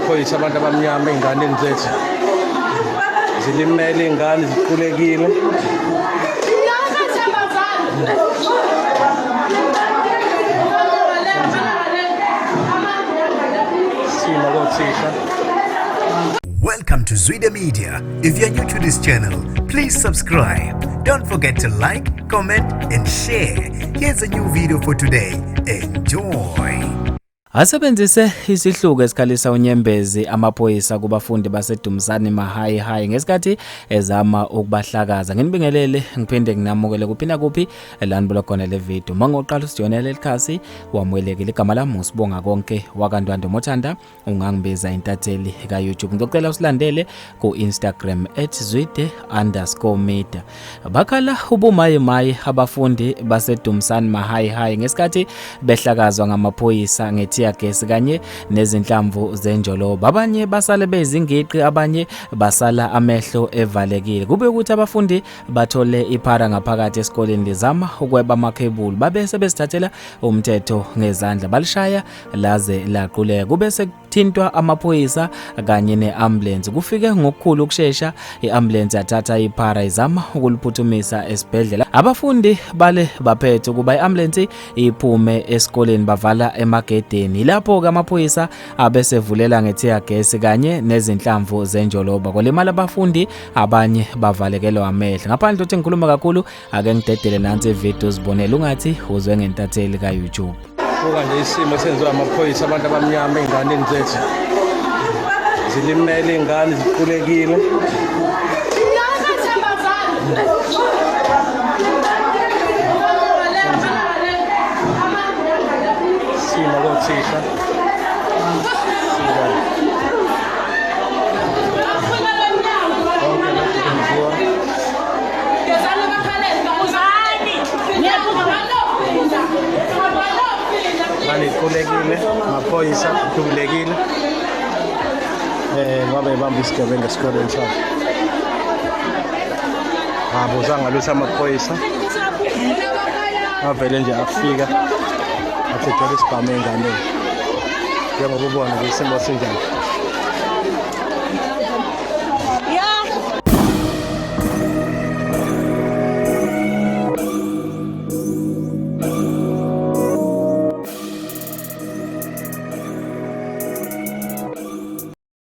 amaphoyisa abantu abamnyama ey'nganeni zethu. Zilimele iy'ngane, ziqulekile. Simo kothisha. Welcome to Zwida Media. If you're new to this channel, please subscribe. Don't forget to like, comment, and share. Here's a new video for today. Enjoy. Asebenzise isihluku esikhalisa unyembezi amaphoyisa kubafundi baseDumsani Mahayi High ngesikhathi ezama ukubahlakaza. Nginibingelele ngiphinde nginamukele kuphi nakuphi la nibuka khona le video. Mangoqala usijonele lelikhasi wamukelekile. Igama lami uSibonga Konke wakaNtwando Mothanda, ungangibiza intatheli ka YouTube. Ngicela usilandele ku Instagram @zwide_media. Bakhala ubumaye-maye abafundi baseDumsani Mahayi High ngesikhathi behlakazwa ngamaphoyisa nge-tear gas kanye nezinhlamvu zenjoloba. Abanye basale bezingiqi, abanye basala amehlo evalekile. Kube ukuthi abafundi bathole iphara ngaphakathi esikoleni lizama ukweba amakhebulu, babe sebezithathela umthetho ngezandla, balishaya laze laquleka. Kube sekuthintwa amaphoyisa kanye ne-ambulance. Kufike ngokukhulu ukushesha i-ambulance yathatha iphara izama ukuliphuthumisa esibhedlela. Abafundi bale baphethe ukuba i-ambulance iphume esikoleni, bavala emagedeni. Lapho-ke amaphoyisa abesevulela nge-tear gas kanye nezinhlamvu zenjoloba, kwalimala abafundi, abanye bavalekelwa amehlo. Ngaphandle ukuthi ngikhuluma kakhulu, ake ngidedele nansi ividiyo uzibonele, ungathi uzwe ngentatheli ka-YouTube. Buka nje isimo esenziwa amaphoyisa abantu abamnyama ey'nganeni zethu. Zilimele iy'ngane, ziqulekile. Simo kothisha. Sibona. Konke lokhu kwenziwa ngane iqulekile, amaphoyisa dubulekile. Ngoba ebamba isigebengu esikoleni sabo. Abuzanga lutho amaphoyisa. Avele nje afika athethela isibhamu enganeni. Njengoba ubona nje isimo sinjani.